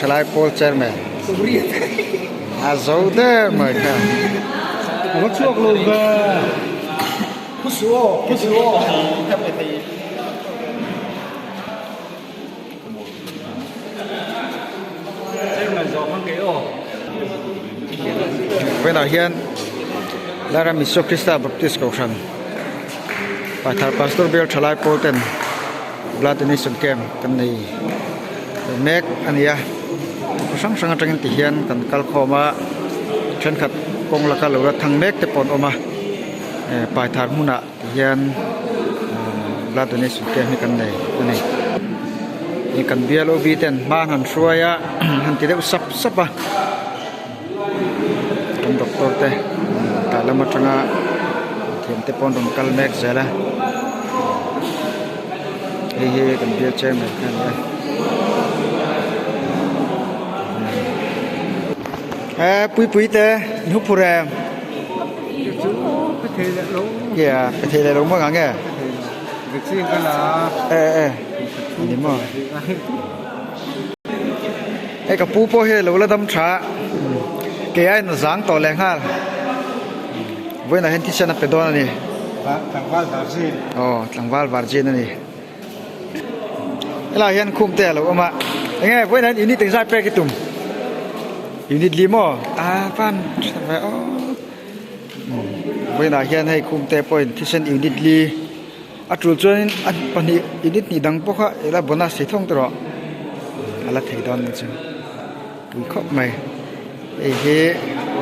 thalai pawl chairman a zo der mai kha. A va chhuak lo ve. Vawiinah hian Lairam Isua Krista Baptist Kohhran Paithar Pastor Bial Thalai pawl ten Blood Donation Camp kan nei mek a ni a, khaw hrang hrang atangin ti hian kan kal khawm a, thenkhat kawng laka lo la thang mek te pawh an awm a, Paithar hmunah ti hian Blood Donation Camp hi kan nei a ni. Hei kan bial OB ten hma an han hruai a han ti deuh sap sap a kan doctor te tah lam atanga thiam te pawh an rawn kal mek zel a hei hi kan bial chairman kha a ni a. He pui pui te in hu phur em? Kìa, pe thei leh lo maw ngang nge? E e, ani maw? Hei ka pu pawh hi lo la dam tha kei aiin a zang tawh leh nghal vawiinah hian thisen a pe dawn a ni. Tlangval virgin. Aw, tlangval virgin a ni. Helaiah hian khum te a lo awm a enge vawiinah hian unit engzat pek i tum unit li maw ah van tha ve aw vawiinah hian hei khum te pawhin thisen unit li a tul chuanin a pahnih unit hnih dang pawh kha ila bonus thei thawng te rawh a la thei dawn ang chu pui khawp mai hei hi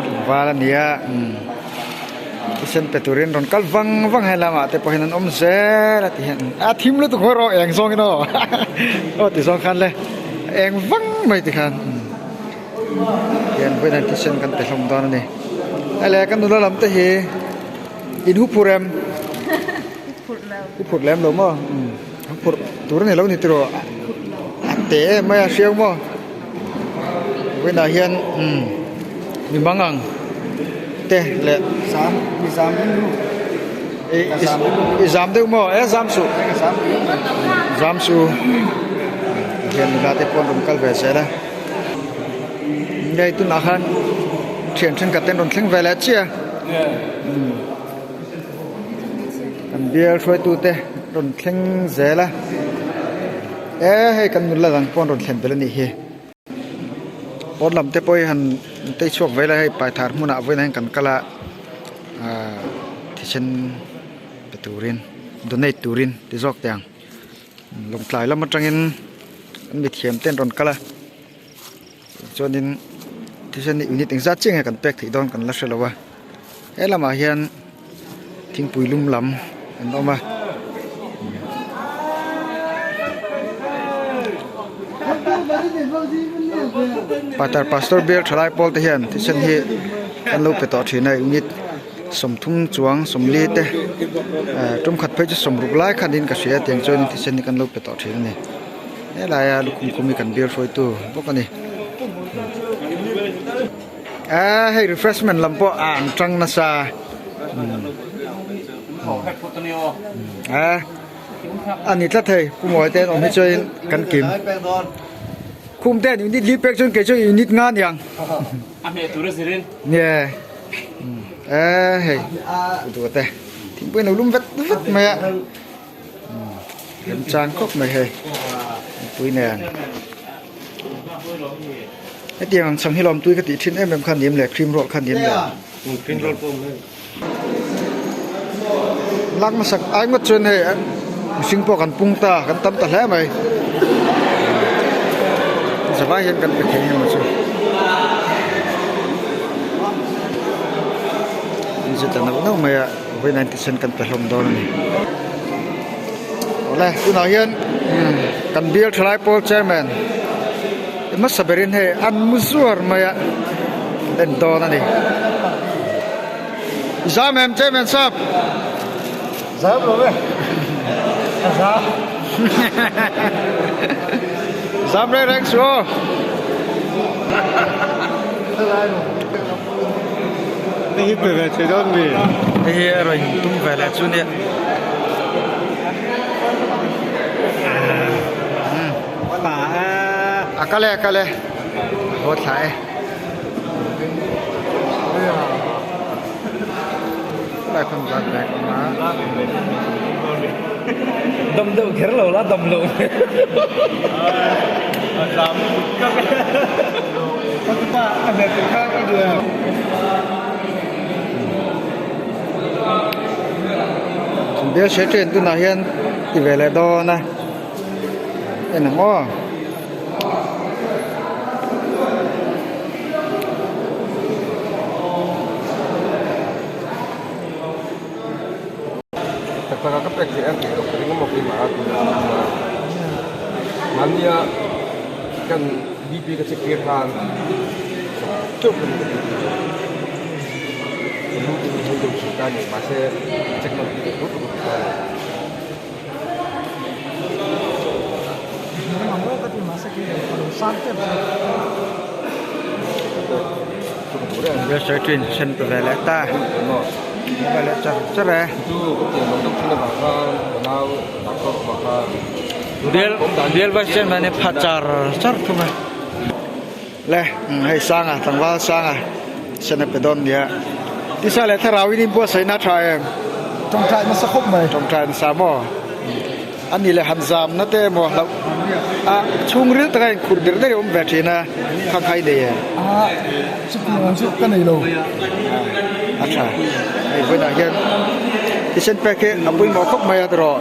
tlangval a ni a umm thisen pe turin rawn kal vang vang he lamah te pawh hian an awm zel a ti hian a thim lutuk haw rawh eng zawngin aw aw ti zawng khan le eng vang mai ti khan hian vawiin thisen kan pe hlawm dawn a ni hei le kan nula lam te hi in hu phur em hu phur lem lo maw umm hu phur tur a ni lo ni tiraw a te em mai a hriau maw vawiinah hian umm mi mang ang te leh zam mi zam i zam deuh maw e zam suh zam suh hian nula te pawh an rawn kal ve zel a hei tunah khan thian thenkhat te an rawn thleng ve leh chiah a kan bial hruaitu te rawn thleng zel a e hei kan nula dang pawh an rawn thlen belh a nih hi. Pawn lam te pawh hi han tei chhuak ve la hei paithar hmunah vawiinah hian kan kal a ahh thisen pe turin donate turin ti zawk teh ang lawngtlai lam atangin an mithiam te an rawn kal a chuanin thisen hi unit engzat chiah nge kan pek theih dawn kan la hre lo a he lamah hian thingpui lum lam an awm a. Patar pastor bial thalai pawl te hian thisen hi an lo pe tawh thin a unit sawmthum chuang sawmli te eh tum khat phei chu sawmruk lai khan in ka hria tiang chuan thisen hi kan lo pe tawh thin a ni helaia lukhum khum hi kan bial hruaitu bawk a ni. Eh hei refreshment lam pawh a an tang nasa eh a ni tlat hei pu mawi te an awm hi chuan kan kim khum te an unit li pek chuan kei chuan unit nga aniang nge eh hei duh te thingpui an lo lum vet vet mai a remchang khawp mai hei mipui nen hetiang ang chhang hi lawm tui ka tih thin em em kha nim leh cream roll kha nim leh lak hmasak ai ngawt chuan hei mihring pawh kan pung ta kan tam ta hle mai zavai hian kan pe thei emaw chu an zet ta nauh nauh mai a. Vawiin thisen kan pe hlawm dawn a ni. Awle tunah hian kan bial thalai pawl chairman hmasa berin hei an mu zuar mai a en dawn a ni. Zam em chairman sap? Zam lo e. Ka zam. Zam reng reng suh aw. Hei hi pe ve thei dawn mi? Hei hi a rawn tum ve leh chu nia. Pa A kal e a kal e. Haw thla e. Lai khan blood bag awm a. Dam deuh kher lo la dam lo. Bial hre ṭhen tunah hian ti ve leh dawn a en ang aw. Tak taka ka pek theih a tih loh ka ring a maw keimah a tih loh mahnia kan BP ka check tir khan chauh ka ni ka tih chu ka lu te hi deuh thin ta a ni mahse check nawm tih loh tur ka ti ta a ni. Secretary sen pe ve leh ta ve leh char char e. Bial bial vice chairman hi pha char char thung a le hei sanga tlangval sanga sen a pe dawn nia tisa leh thlarau in inbuatsaihna a tha em tawngtai nasa khawp mai tawngtai nasa maw. A ni leh han zam na te emaw hlauh a chhungril taka inkhurh der der hi a awm ve thin a khangkhai nei em? A chutiang ang chu ka nei lo. A tha hei vawiinah hian thisen pek hi a pawimawh khawp mai a tiraw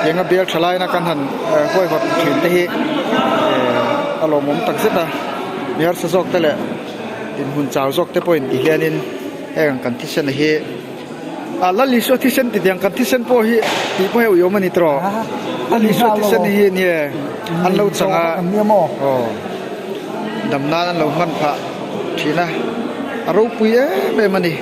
tianga bial tha laina kan han huaihawt thin te hi a lawmawm tak zet a mi harsa zawk te leh inhmun chau zawk te pawhin ti hianin heng kan thisen hi. A Lal Isua thisen ti tiang kan thisen pawh hi tih pawh hi a uiawm a ni tawh. Lal Isua thisen hi nia an lo chang a aw dam nan an lo hman phah thin a a ropui em em a ni.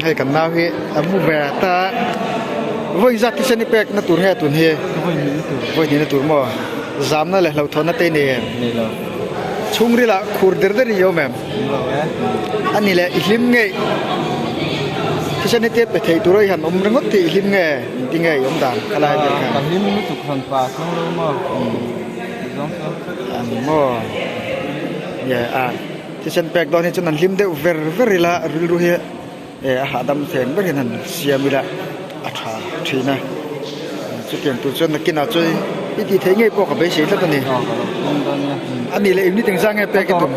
Hei kan nau hi a mu ve ta vawi zat thisen i pek na tur nge tun hi vawi hnih na tur maw zamna leh hlauhthawnna te i nei em? Chhungril ah khur der der i awm em? A ni leh i hlim ngei thisen hi te pe thei tur a i han awm ringawt tih i hlim nge engti nge i awm dan kha lai vel khan? Ka hlim lutuk han pa chuang lo maw tih zawng chuan. A ni maw? Nge a thisen pek dawn hi chuan an hlim deuh ver ver ila rilru hi a hahdam thleng ber hian han siam ila a tha thin a chutiang tur chuan nakinah chuan i tih theih ngei pawh ka beisei tlat a ni a nih leh unit engzah nge pek i tum.